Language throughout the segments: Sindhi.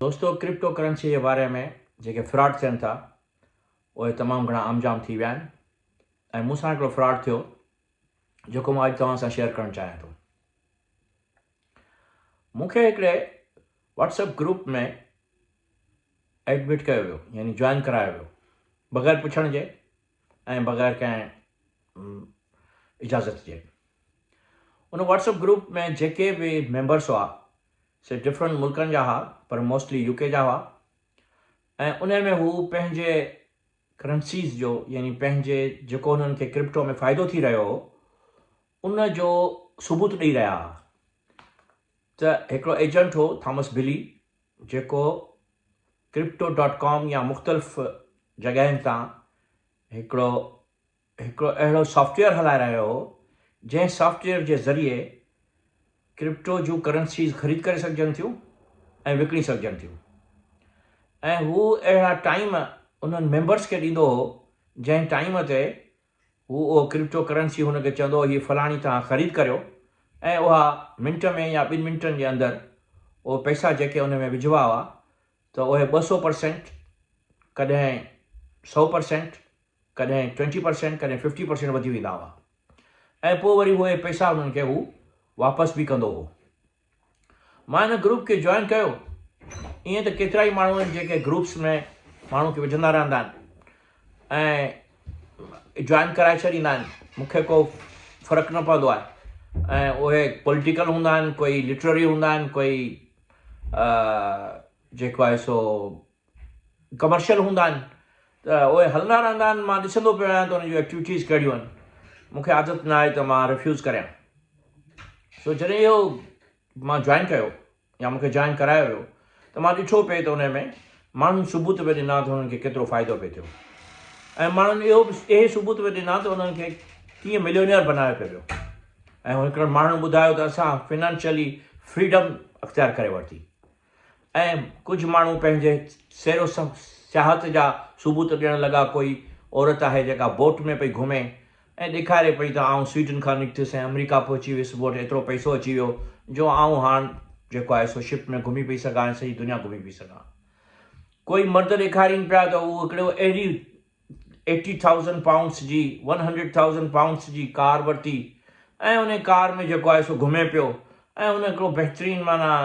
دوستو ڪرپٽو ڪرنسي جي باري ۾ جيڪي فراڊ ٿين ٿا اهي تمام گهڻا عام جام ٿي ويا آهن ۽ مون سان هڪڙو فراڊ ٿيو جيڪو مان اڄ توهان سان شيئر ڪرڻ چاهيان ٿو. مون کي هڪڙي واٽس ايپ گروپ ۾ ايڊمٽ ڪيو ويو يعني جوائن ڪرايو ويو بغير پڇڻ جي ۽ بغير ڪنهن اجازت جي. ان واٽس ايپ گروپ ۾ جيڪي به ميمبرس هئا سي ڊفرنٽ ملڪن جا ها پر موسٽلي يو ڪي جا هئا ۽ انهي ۾ هو پنهنجي ڪرنسيز جو يعني پنهنجي جيڪو انهن کي ڪرپٽو ۾ فائدو ٿي رهيو هو ان جو ثبوت ڏئي رهيا هئا ته هڪڙو ايجنٽ هو ٿامس بلي جيڪو ڪرپٽو ڊاٽ ڪام يا مختلف جڳهين تان هڪڙو هڪڙو اهڙو سافٽ ويئر هلائي رهيو هو جنهن سافٽ ويئر جي ذريعي ڪرپٽو جون ڪرنسيز خريد ڪري سگهجن ٿيون ۽ وڪڻي سگهجن ٿيون ۽ هو اهڙا ٽائيم انهن ميمبرس کي ڏيندو هو جنهن ٽائيم تي هو اهو ڪرپٽو ڪرنسي هن کي چوندو هو هي فلاڻي توهان خريد ڪريو ۽ اها منٽ ۾ يا ٻن منٽن جي اندر اهي پئسا جيڪي ان ۾ وجهبا هئا ته اهي 200 پرسينٽ ڪڏهن 100 پرسينٽ ڪڏهن ٽوئنٽي پرسينٽ ڪڏهن ففٽي پرسينٽ وڌي ويندا هئا ۽ پوء وري اهي پئسا انهن کي هو واپس به ڪندو هو. مان ان گروپ کي جوائن ڪيو. ائين ته ڪيترائي ماڻهو آهن جيڪي گروپس ۾ ماڻهو کي وجهندا رهندا آهن ۽ جوائن ڪرائي ڇڏيندا آهن مون کي ڪو فرق نه پوندو آهي ۽ اهي پوليٽيڪل هوندا آهن ڪوئي لٽرري هوندا آهن ڪوئي جيڪو آهي سو ڪمرشل هوندا آهن ته اهي هلندا رهندا آهن مان ڏسندو پيو آهيان ته انهن جون ايڪٽيوٽيز ڪهڙيون آهن مون کي عادت نه آهي ته مان ريفيوز ڪريان سو جڏهن اهو مان جوائن ڪيو يا مون کي جوائن ڪرايو ويو ته مان ڏٺو پئي ته ان ۾ ماڻهن ثبوت به ڏنا ته انهن کي ڪيترو فائدو پئي ٿيو ۽ ماڻهن اهو به اهي ثبوت به ڏنا ته انهن کي ڪيئن مليونيئر بنايو پئي ويو ۽ هڪڙن ماڻهن ٻڌايو ته اسان فنانشلي فريڊم اختيار ڪري ورتي ۽ ڪجهه ماڻهو پنهنجي سير و سياحت جا ثبوت ڏيڻ لڳا، ڪوئي عورت آهي جيڪا بوٽ ۾ پئي گهمي ۽ ڏيکاري پئي ته آئون سوئيڊن کان نڪتس ۽ آمريڪا پهچي ويس، مون وٽ ايترو پئسو اچي ويو جو آئون هاڻ جيڪو آهي سو شپ ۾ گهمي پئي سگهان ۽ سڄي دنيا گهمي پئي سگهان. ڪوئي مرد ڏيکارين پيا ته هو هڪڙو اهڙي ايٽي ٿائوزنڊ پائونڊس جي ون هنڊريڊ ٿائوزنڊ پائونڊس جي ڪار ورتي ۽ ان ڪار ۾ جيڪو آهي سو گهمي پيو ۽ هن هڪڙو بهترين معنيٰ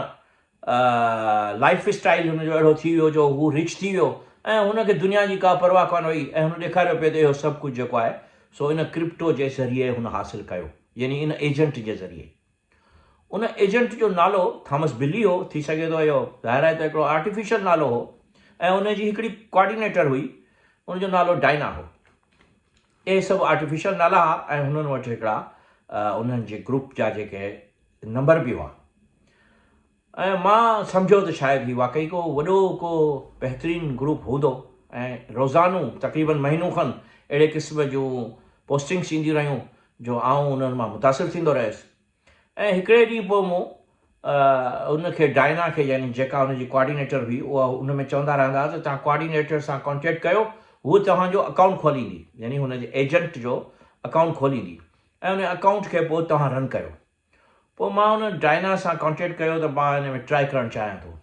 لائف اسٽائل هن جو اهڙو ٿي ويو جو هو رچ ٿي ويو ۽ هن کي دنيا جي ڪا پرواهه ڪانه هئي ۽ هن ڏيکاريو پئي ته اهو سڀ ڪجهه جيڪو آهي سو ان ڪرپٽو جي ذريعي هن حاصل ڪيو يعني ان ايجنٽ جي ذريعي. ان ايجنٽ جو نالو ٿامس بلي هو، ٿي سگهي ٿو اهو ظاهر آهي ته هڪڙو آرٽيفيشل نالو هو ۽ ان جي هڪڙي ڪوآرڊينيٽر هئي ان جو نالو ڊائنا هو. اهي سڀ آرٽيفيشل نالا هئا ۽ هنن وٽ هڪڙا انهن جي گروپ جا جيڪي نمبر به هئا ۽ مان سمجهيو ته شايد هي واقعي ڪو وڏو ڪو بهترين گروپ هوندو ۽ روزانو تقريبن مهينو کن اهڙي قسم جون پوسٽنگس اينديون رهيون جو آئون انهن مان متاثر ٿيندو رهيس ۽ هڪڙي ڏينهن پوء مون ان کي ڊائنا کي يعني جيڪا ان جي ڪوآرڊينيٽر هئي اها ان ۾ چوندا رهندا هئا ته توهان ڪوآرڊينيٽر سان ڪانٽيڪٽ ڪيو هوء توهان جو اڪائونٽ کوليندي يعني هن جي ايجنٽ جو اڪائونٽ کوليندي ۽ ان اڪائونٽ کي پوء توهان رن ڪيو پوء مان ان ڊائنا سان ڪانٽيڪٽ ڪيو ته مان ان ۾ ٽرائي ڪرڻ چاهيان ٿو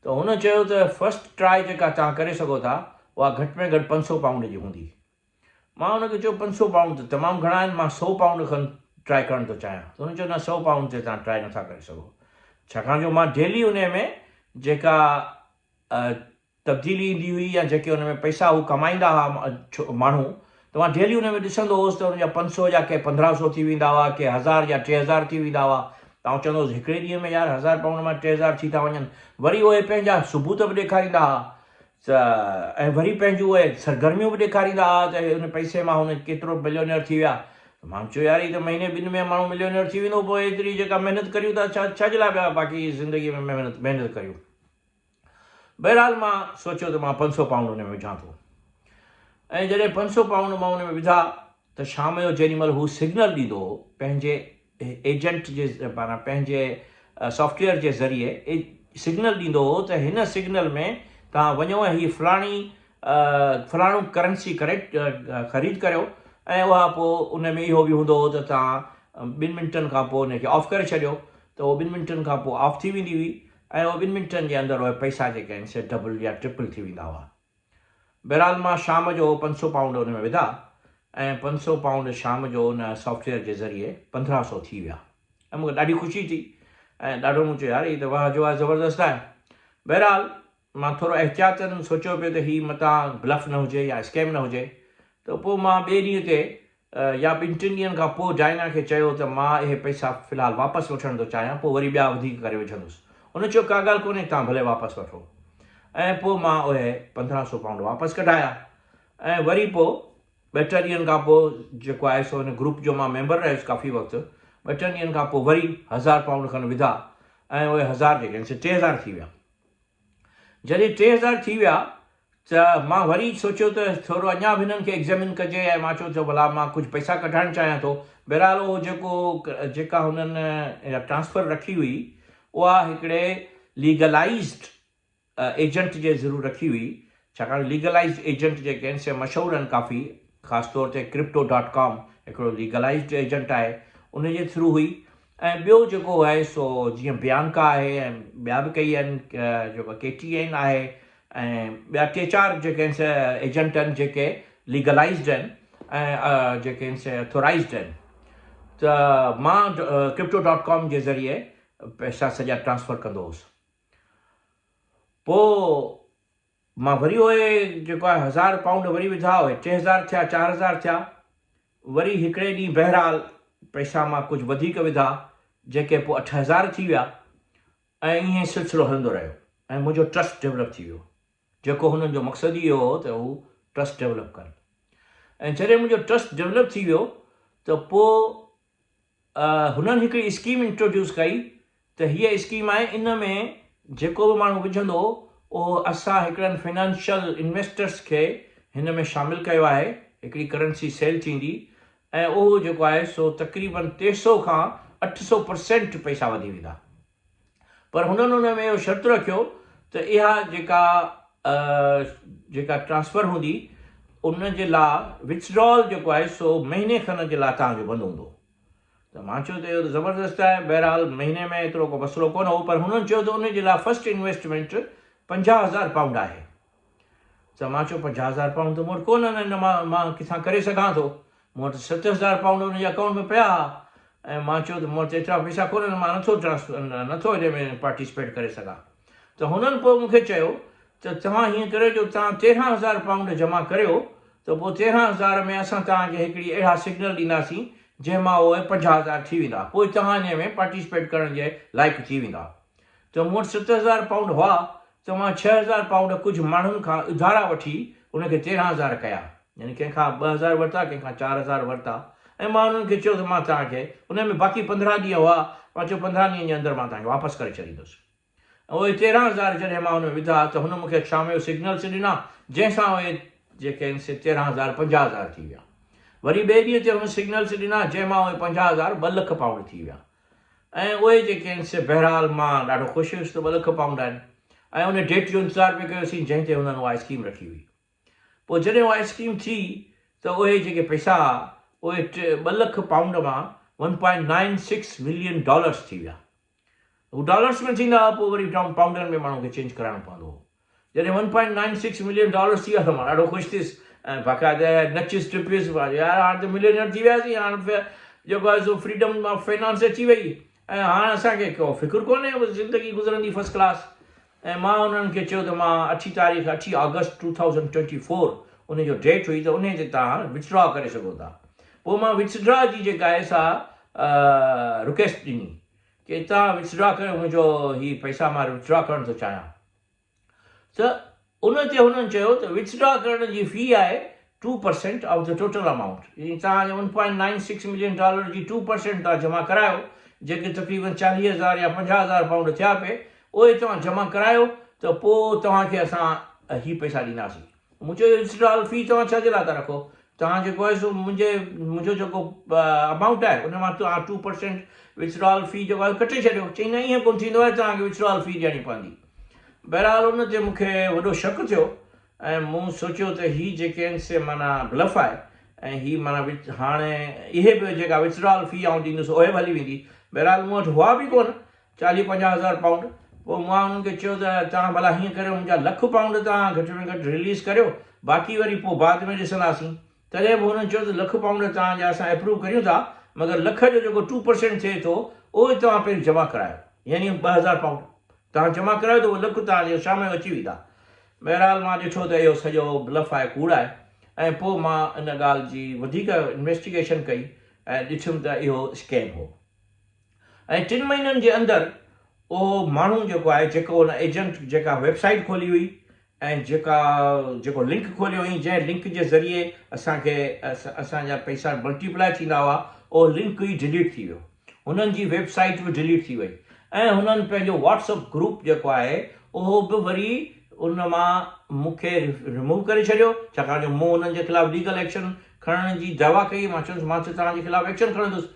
ته هن چيو ته فرسٽ ٽرائي جيڪا توهان ڪري سگهو ٿا اها گهٽ ۾ گهٽ 500 پائونڊ جي هوندي مان هن کي چيو 500 پائونڊ ته تمام گهڻا آهن مان سئو پائونڊ کن ٽرائي ڪرڻ ٿو چاهيان ته هن چيو نه سئو پائونڊ تي توهان ٽرائي نٿا ڪري سگهو ڇاڪاڻ جو مان ڊيلي ان ۾ جيڪا تبديلي ايندي هئي يا جيڪي ان ۾ پئسا هو ڪمائيندا هئا ماڻهو ته مان ڊيلي ان ۾ ڏسندو هوس ته ان جا 500 جا ڪي 1500 ٿي ويندا هئا ڪي هزار يا 3000 ٿي ويندا هئا ته آئون چوندو هوس هڪڙي ڏينهن ۾ يار هزار پائونڊ مان 3000 ٿي ٿا وڃن وري اهي پنهنجا ثبوت به ڏيکاريندا هئا ته ۽ وري پنهنجون اهي سرگرميون به ڏيکاريندا ها ته ان پئسي مان هن ڪيترو مليونيئر ٿي ويا. ته مان چيو يار هي ته مهيني ٻن ۾ ماڻهو مليونيئر ٿي ويندو پوء ايتري جيڪا محنت ڪريون ٿا ڇا ڇا جي لاء پيا باقي زندگي ۾ محنت محنت ڪريون. بهرحال مان سوچيو ته مان 500 پائونڊ ان ۾ وجهان ٿو ۽ جڏهن 500 پائونڊ مان ان ۾ وڌا ته شام جو جيڏي مهل هو سگنل ڏيندو هو پنهنجي ايجنٽ جي معنيٰ پنهنجي سافٽ ويئر جي ذريعي سگنل ڏيندو هو ته هن سگنل ۾ توهان وڃو ۽ هي فلاڻي فلاڻو ڪرنسي ڪريڪٽ خريد ڪريو ۽ اها پوء ان ۾ اهو به هوندو هو ته توهان ٻن منٽن کان پوء ان کي آف ڪري ڇڏيو ته اهو ٻن منٽن کان پوء آف ٿي ويندي هئي. ۽ اهي ٻن منٽن جي اندر اهي پئسا جيڪي آهن سي ڊبل يا ٽرپل ٿي ويندا هئا. بهرحال مان شام جو 500 پائونڊ ان ۾ وڌا ۽ 500 پائونڊ شام جو ان سافٽ ويئر جي ذريعي 1500 ٿي ويا ۽ مون کي ڏاڍي خوشي ٿي ۽ ڏاڍو مون چيو يار هي ته واهه جو آهي زبردست آهي. بهرحال مان ٿورو احتياطن سوچيو پيو ته هي متان بلف نه هجي يا اسڪيم نه هجي ته پوء مان ٻئي ڏينهن تي يا ٻن ٽن ڏينهن کان پوء ڊائنا کي چيو ته مان اهي پئسا في الحال واپس وٺڻ ٿو چاهيان پوء وري ٻيا وڌيڪ ڪري وجهندس. هن چيو ڪا ڳالهه ڪونهي توهان ڀلي واپس وٺو ۽ پوء مان اهي 1500 پائونڊ واپس ڪڍايا ۽ وري پوء ٻه ٽي ڏينهن کان پوء جيڪو آهي سو ان گروپ جو مان ميمبر رهيس ڪافي وقت ٻه ٽن ڏينهن کان پوء وري 1000 پائونڊ کن وڌا ۽ اهي 1000 جيڪي آهن سي 3000 ٿي ويا. جڏهن 3000 ٿي ويا ته مان وري سوچيو ته ٿورو اڃا به هنن کي ايگزيمن ڪجي ۽ مان چيو ته ڀلا مان ڪجهه پئسا ڪڍائڻ چاهيان ٿو. بهرحال اهو جيڪو جيڪا هنن ٽرانسفر رکي هئي اها هڪڙي ليگلائيزڊ ايجنٽ جي ضرور رکي هئي ڇاڪاڻ ليگلائيزڊ ايجنٽ جيڪي آهن سي مشهور آهن ڪافي خاص طور تي ڪرپٽو ڊاٽ ڪام هڪڙو ليگلائيزڊ ايجنٽ آهي ان جي ٿرو هئي ۽ ٻيو جيڪو آهي سو جيئن بيانڪا آهي ۽ ٻيا به ڪئي آهن جيڪو ڪي ٽي اين آهي ۽ ٻيا ٽي چار جيڪي آهن سي ايجنٽ آهن جيڪي ليگلائيزڊ آهن ۽ جيڪي آهن سي اٿورائيزڊ آهن ته مان ڪرپٽو ڊاٽ ڪام جي ذريعي پئسا سڄا ٽرانسفر ڪندو هوس پوء مان وري اهي جيڪو آهي 1000 پائونڊ وري وڌا اهي 3000 ٿيا 4000 ٿيا وري هڪڙي ڏينهن بهرحال پئسا مان ڪجهه وڌيڪ وڌا جيڪي پوء 8000 ٿي ويا ۽ ائين سلسلو هلندو رهيو ۽ منهنجو ٽرسٽ ڊولپ ٿي ويو جيڪو هنن جو مقصد ئي اهو هو ته هو ٽرسٽ ڊولپ ڪن ۽ جڏهن منهنجو ٽرسٽ ڊولپ ٿي ويو ته پوء هنن هڪڙي اسڪيم انٽروڊيوس ڪئي ته هيء اسڪيم آهي ان ۾ جيڪو به ماڻهو وجهندو اهو اسان هڪڙن فنانشل انويسٽرس کي هن ۾ شامل ڪيو آهي هڪڙي ڪرنسي سيل ٿيندي ۽ اهو جيڪو آهي سو تقريبن 300 کان 800 پرسينٽ پئسا وڌي ويندا پر هنن ان ۾ اهو شرط رکيو ته اها جيڪا جيڪا ٽرانسفر هوندي ان جي لا وٿڊرال جيڪو آهي سو مهيني کن جي لا توهان جو بند هوندو ته مان چيو ته اهو ته زبردست آهي بهرحال مهيني ۾ ايترو ڪو مسئلو ڪونه هو پر هنن چيو ته ان جي لا فرسٽ انويسٽمينٽ 50,000 پائونڊ آهي ته مان چيو 50,000 پائونڊ ته مون وٽ ڪونه آهن مان مان ڪٿان ڪري سگهان ٿو مون وٽ 7000 پائونڊ ان جي اڪائونٽ ۾ پيا ها ۽ مان چيو ته مون وٽ ايترا پئسا ڪونهن مان نٿو ٽرانسفر نٿو هن ۾ پارٽيسپيٽ ڪري سگهان ته هنن پوء مون کي چيو ته توهان هيئن ڪريو جو توهان 13,000 پائونڊ جمع ڪريو ته پوء 13,000 ۾ اسان توهان کي هڪڙي اهڙا سگنل ڏينداسين جنهن مان اهي 50,000 ٿي ويندا پوء توهان ان ۾ پارٽيسپيٽ ڪرڻ جي لائق ٿي ويندا ته مون وٽ 7000 پائونڊ هئا ته مان 6000 پائونڊ ڪجهه ماڻهن کان اڌارا وٺي ان کي 13,000 ڪيا يعني ڪنهن کان 2000 ورتا، ڪنهن کان 4000 ورتا ۽ مان انهن کي چيو ته مان توهان کي ان ۾ باقي 15 ڏينهن هئا، مان چيو 15 ڏينهن جي اندر مان توهان کي واپس ڪري ڇڏيندس. ۽ اهي 13,000 جڏهن مان ان ۾ وڌا ته هن مون کي شام جو سگنلس ڏنا، جنهن سان اهي جيڪي آهن سي 13,000 50,000 ٿي ويا. وري ٻئي ڏينهن تي هن سگنلس ڏنا، جنهن مان اهي 50,000 2 لک پائونڊ ٿي ويا. ۽ اهي جيڪي آهن سي بهرحال مان ڏاڍو خوش هيس ته 2 لک پائونڊ آهن ۽ ان ڊيٽ جو انتظار پئي ڪيوسين جنهن تي هنن اها اسڪيم رکي هئي. پوء جڏهن اها اسڪيم ٿي ته اهي جيڪي پئسا ها اهي 2 لک پائونڊ مان one point nine six million dollars ٿي ويا. هو ڊالرس ۾ ٿيندا هئا پوء وري پائونڊن ۾ ماڻهو کي چينج ڪرائڻو پوندو هو. جڏهن one point nine six million dollars ٿي ويا ته مان ڏاڍو خوش ٿيس ۽ باقاعده نچيس ٽپيس يار هاڻ ته ملينيئر ٿي وياسين هاڻ جيڪو آهي سو فريڊم آف فنانس اچي وئي ۽ هاڻ اسان کي ڪو فڪر ڪونهي بس زندگي گذرندي فرسٽ ڪلاس. ۽ مان انهن کي چيو ته مان اٺين تاريخ اٺين August two thousand twenty four ان جو ڊيٽ هئي ته انهي تي توهان وٿڊرا ڪري سگهو ٿا پوء مان وٿڊرا جي جيڪا آهي سا رڪويسٽ ڏني ڪي توهان وٿڊرا ڪريو منهنجو هي پئسا مان وٿڊرا ڪرڻ ٿو چاهيان ته ان تي هنن چيو ته وٿڊرا ڪرڻ جي في آهي 2% آف the total amount يعني توهان جي one point nine six million dollar جي 2% توهان جمع ڪرايو جيڪي تقريبن 40,000 يا 50,000 پائونڊ ٿيا پئي اهي توهان جمع ڪرايو ته پوء توهان کي اسان هي پئسا ڏينداسين. مون چيو وٿڊرال في توهان ڇا جي لاء ٿا رکو؟ توهان جيڪو آهي سو منهنجي منهنجو جيڪو امائونٽ آهي ان مان توهان 2% وٿڊرال في جيڪو آهي ڪٽي ڇڏيو. چئي نه ائين ڪونه ٿيندو آهي توهان کي وٿڊرال في ڏيڻي پوندي. بهرحال ان تي مون کي وڏو شڪ ٿيو ۽ مون سوچيو ته هي جيڪي آهن سي معنيٰ بلف آهي ۽ هي معنيٰ وچ هاڻي اهي به جيڪا وٿڊرال في آئون ڏيندس اهي به هلي ويندي. بهرحال مون وٽ هئا به ڪونه 40 50 هزار پائونڊ پوء مان انهن کي چيو ته توهان ڀلا هيئن ڪريو منهنجا لک پائونڊ توهان گهٽ ۾ گهٽ رليز ڪريو باقي وري پوء بعد ۾ ڏسنداسين. تڏهن به هنن چيو ته لک پائونڊ توهان جا اسان اپروو ڪريون ٿا مگر لک جو جيڪو 2% ٿئي ٿو اهو ئي توهان پهرين جمع ڪرايو يعني 2000 پائونڊ توهان جمع ڪرايو ته اهو لک توهان جي شام جو اچي ويندا. بهرحال مان ڏٺو ته اهو سڄو بلف آهي ڪوڙ آهي ۽ پوء مان ان ڳالهه جي وڌيڪ انويسٽيگيشن ڪئي ۽ ڏٺم ته اهو اسڪيم هو ۽ ٽن مهينن جي اندر اهو ماڻهو جيڪو آهي جيڪو ان ايجنٽ جيڪا ويب سائيٽ کولي هئي ۽ جيڪا جيڪو لنڪ کوليو هئين جنهن لنڪ جي ذريعي اسان کي اسان جا پئسا ملٽيپلائي ٿيندا هئا اهو لنڪ ئي ڊليٽ ٿي ويو هنن جي ويب سائيٽ به ڊليٽ ٿي وئي ۽ هنن پنهنجو واٽس اپ گروپ جيڪو آهي اهو به وري ان مان مون کي ريموو ڪري ڇڏيو ڇاڪاڻ جو مون انهن جي خلاف ليگل ايڪشن کڻڻ جي دعويٰ ڪئي مان چيس مان ته توهان جي خلاف ايڪشن کڻندس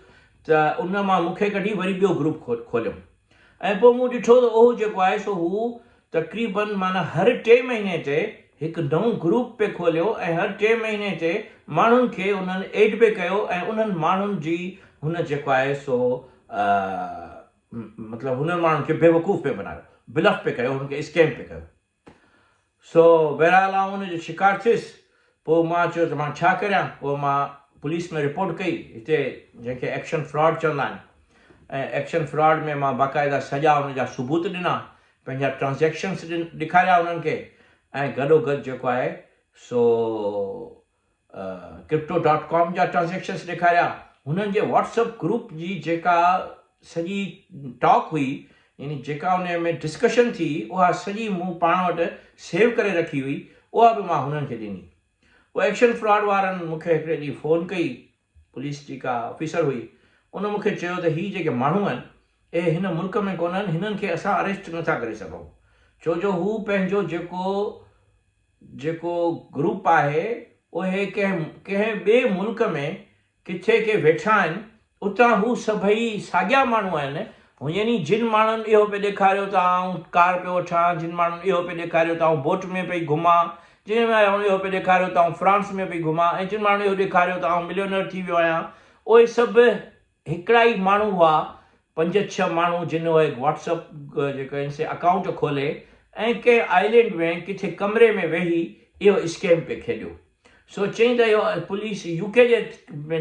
ته ان مان مون کي ڪڍي وري ٻيو گروپ کوليم ۽ پوء مون ڏٺو ته اهو جيڪو آهي سو هو تقريباً معنيٰ هر ٽئين مهيني تي هڪ نئون گروپ پئي کوليو ۽ هر ٽئين مهيني تي ماڻهن کي انهن ايڊ پئي ڪيو ۽ انهن ماڻهن جي هن جيڪو آهي سو مطلب هنن ماڻهن کي بيوقوف پئي بنايو، بلف پئي ڪيو، هنن کي اسڪيم پئي ڪيو. سو بهرحال آئون ان جو شڪار ٿيس. پوء مان چيو ته مان ڇا ڪريان؟ پوء مان پوليس ۾ رپورٽ ڪئي هتي جنهن کي ايڪشن فراڊ چوندا آهن ۽ ايڪشن فراڊ ۾ مان باقاعده سڄا ان جا ثبوت ڏنا، پنهنجا ٽرانزيڪشنس ڏيکاريا انهن کي ۽ گڏوگڏ جيڪو آهي سو ڪرپٽو ڊاٽ ڪام جا ٽرانزيڪشنس ڏيکاريا، هنن جي واٽس اپ گروپ جي جيڪا سڄي ٽاڪ هئي يعني جيڪا ان ۾ ڊسڪشن ٿي اها سڄي مون پاڻ وٽ سيو ڪري رکي هئي اها به مان هنن کي ڏني. پوء ايڪشن فراڊ وارن مون کي هڪڙي ڏينهن فون ڪئي، پوليس جي ڪا آفيسر هئي، ان مون کي چيو ته هي جيڪي ماڻهو آهن اهي هن ملڪ ۾ ڪونهن هنن کي اسان اريسٽ نٿا ڪري سگهون ڇو جو هو پنهنجو جيڪو جيڪو گروپ آهي اهي ڪنهن ڪنهن ٻئي ملڪ ۾ ڪٿي ڪي ويٺا آهن اتان هو سڀئي ساڳيا ماڻهو آهن يعني جن ماڻهن اهو پئي ڏيکاريو ته آئون ڪار پيو وٺان جن ماڻهن اهو پئي ڏيکاريو ته آئون بوٽ ۾ پئي گهمان جن ماڻهن اهو پئي ڏيکاريو ته آئون فرانس ۾ پئي گهمان ۽ جن ماڻهن اهو ڏيکاريو ته آئون مليونر ٿي ويو آهيان اهي سڀ هڪڙا ئي ماڻهو هئا، پنج ڇهه ماڻهو جن اهي واٽس اپ جيڪو آهن سي اڪائونٽ کولي ۽ ڪنهن آئلينڊ ۾ ڪٿي ڪمري ۾ ويهي اهو اسڪيم پئي کيڏيو. سو چئين ته اهو پوليس يو ڪي جي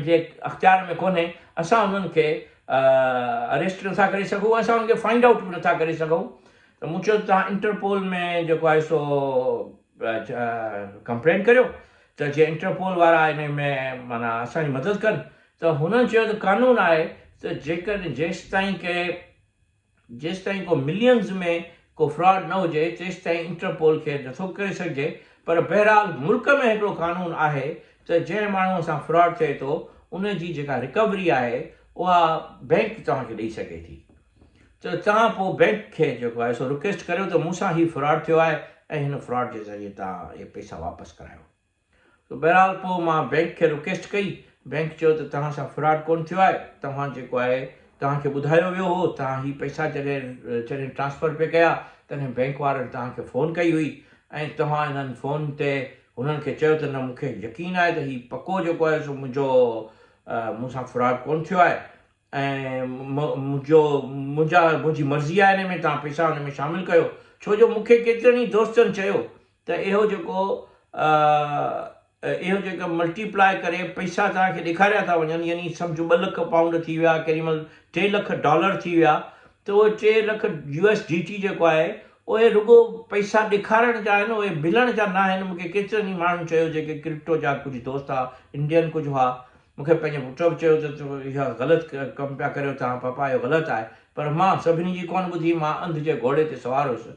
جي اختيار ۾ ڪونهي، اسان انهن کي اريسٽ نٿا ڪري سگهون ۽ اسان انهن کي فائنڊ آئوٽ به نٿا ڪري سگهون ته مون چيو ته توهان انٽرپول ۾ جيڪو آهي سو ڪمپلين ڪريو ته جيئن انٽرپول وارا ان ۾ معنيٰ اسان جي مدد ڪن ته هنن چيو ته قانون آهي ته جيڪڏهن جيستائين ڪي جيستائين ڪو ملينز ۾ ڪو فراڊ نه هجي تيستائين انٽرپول کي نٿو ڪري سگهجي پر بهرحال ملڪ ۾ هڪڙو قانون آهي ته جنهن ماڻهو سان فراڊ ٿئي ٿو ان جي جيڪا رڪوري آهي اها بئنڪ توهان کي ڏئي سگهي ٿي ته توهان پوء بئنڪ کي جيڪو آهي سو رڪويسٽ ڪريو ته مون سان هي فراڊ ٿيو آهي ۽ هن فراڊ جي ذريعي توهان اهي پئسا واپس ڪرايو. سو بهرحال پوء مان بئنڪ کي رڪويسٽ ڪئي، بئنڪ چيو ته توهان سان فراڊ ڪونه ٿيو آهي، توهان جيڪو آهي توهان کي ٻڌايو ويو هو، توهان هي پئسا جڏهن جڏهن ٽرانسفر پئي ڪيا تڏهن بئنڪ وارن توهان کي فون ڪئي هئي ۽ توهان انهن فون تي هنن کي چيو ته نه مون کي يقين آهي ته هي پڪو جيڪو آهي سو منهنجو مون سان فراڊ ڪونه ٿيو آهي ۽ منهنجو منهنجا منهنجي مرضي آهي ان ۾ توهان پئسا ان ۾ شامل ڪيو ڇو جو مون کي ڪيترن ئي دوستن چيو ته اهو جيڪو اهو جيڪا ملٽي پلائي ڪري پئسا توهان کي ڏيکاريا ٿا وڃن يعني سمجهو 2 لک پائونڊ ٿي ويا ڪيڏي مهل 3 لک ڊالر ٿي ويا ته اهي 3 lakh U S D T جيڪو آهي اهي رڳو پئسا ڏيکارڻ جا آهن اهي ملڻ جا نه آهن مونکي ڪيترن ئي ماڻهن چيو جيڪي ڪرپٽو جا ڪجهه دوست ها انڊين ڪجهه هئا مونکي پنهنجي پٽ به چيو ته اها غلط ڪم پيا ڪريو توهان پاپا اهو غلط آهي پر مان سڀني جي ڪونه ٻڌي مان انڌ جي گهوڙي تي سوار هيس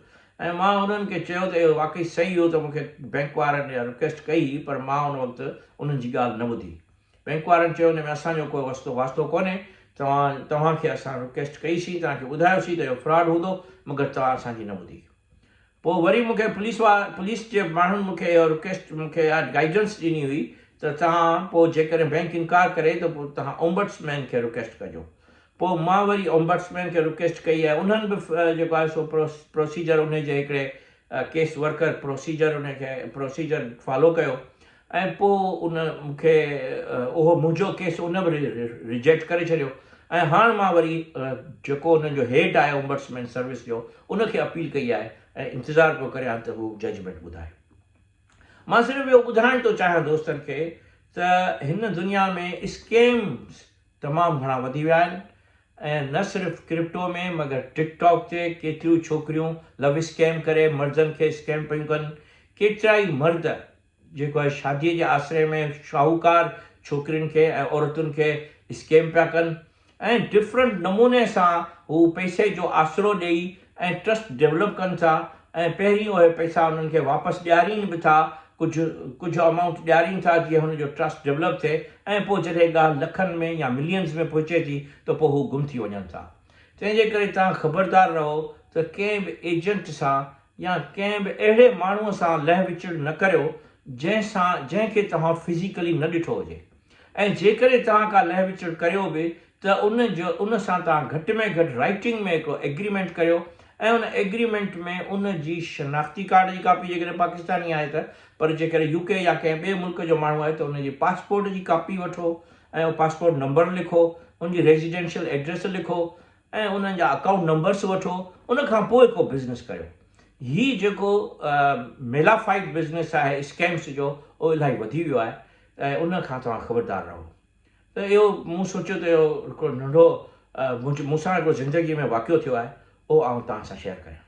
۽ مان انهن کي چيو ته اهو واقعي صحيح هو ته مون کي بئنڪ وارن اها رڪويسٽ ڪئي هئي پر مان ان وقت انهن جي ڳالهه نه ٻڌي. بئنڪ وارن چيو ان ۾ اسان جو ڪو وستو واسطو ڪونهي، توهان توهان کي اسان رڪويسٽ ڪئي سين، توهان کي ٻڌايو سين ته اهو فراڊ هوندو مگر توهان اسان جي نه ٻڌي. پوء وري مون کي پوليس وا پوليس جي ماڻهن مون کي اها رڪويسٽ مون کي اها گائيڊنس ڏني هئي ته توهان پوء جيڪڏهن بئنڪ انڪار ڪري ته پوء توهان اومبٽسمين کي رڪويسٽ ڪجو. پوء مان وري اومبٽسمين کي رڪويسٽ ڪئي ۽ انهن به جيڪو آهي سو پروسيجر انهي جي هڪڙي ڪيس ورڪر پروسيجر انهي کي پروسيجر فالو ڪيو ۽ پوء ان مون کي اهو منهنجو ڪيس ان به ريجيڪٽ ڪري ڇڏيو ۽ هاڻ مان وري جيڪو انهن جو هيڊ آهي اومبڊسمين سروس جو ان کي اپيل ڪئي آهي ۽ انتظار پيو ڪريان ته هو ججمينٽ ٻڌائي. مان صرف اهو ٻڌائڻ ٿو چاهيان دوستن کي ته هن دنيا ۾ اسڪيمز تمام گهڻا وڌي ويا آهن ۽ نه صرف ڪرپٽو ۾ مگر ٽڪ ٽاڪ تي ڪيتريون ڇوڪريون لو اسڪيم ڪري مردن کي اسڪيم پيون ڪن، ڪيترائي مرد جيڪو آهي شادي جي آسري ۾ شاهوڪار ڇوڪرين کي ۽ عورتن کي اسڪيم پيا ڪن ۽ ڊفرنٽ نموني سان هو پئسي جو آسرو ڏئي ۽ ٽرسٽ ڊولپ ڪن ٿا ۽ پهرين اهي پئسا انهن کي واپس ڏيارين به ٿا ڪجهه ڪجهه امائونٽ ڏيارين ٿا جيئن هن جو ٽرسٽ ڊولپ ٿئي ۽ پوء جڏهن ڳالهه لکن ۾ يا ملينز ۾ پهچي ٿي ته پوء هو گم ٿي وڃن ٿا. تنهن جي ڪري توهان خبردار رهو ته ڪنهن به ايجنٽ سان يا ڪنهن به اهڙي ماڻهوء سان لهه وچڙ نه ڪريو جنهن سان جنهن کي توهان فزيڪلي نه ڏٺو هجي ۽ جيڪڏهن توهان ڪا لهه وچڙ ڪريو به ته ان جو ان سان توهان گهٽ ۾ گهٽ رائيٽنگ ۾ هڪڙو ايگريمينٽ ڪريو ۽ ان ايگريمينٽ ۾ ان جي شناختي ڪارڊ جي ڪاپي جيڪڏهن پاڪستاني آهي ته پر جيڪڏهن يو ڪي يا ڪنهن ٻئي ملڪ جو ماڻهو آهي ته ان جي پاسپورٽ جي ڪاپي وٺو ۽ اهو پاسپورٽ نمبر لکو ان جي ريزيڊينشل ايڊريس لکو ۽ انهن جا اڪائونٽ نمبرس وٺو ان کان پوء ڪو بزنس ڪريو هي جيڪو ميلافائيڊ بزنس آهي اسڪيمس جو اهو الاهي وڌي ويو آهي ۽ ان کان توهان خبردار رهو. ته اهو مون سوچيو ته اهو هڪڙو ننڍو مون سان هڪڙو زندگيء ۾ واقعو ٿيو آهي اهو آئون توهان سان شيئر ڪريان.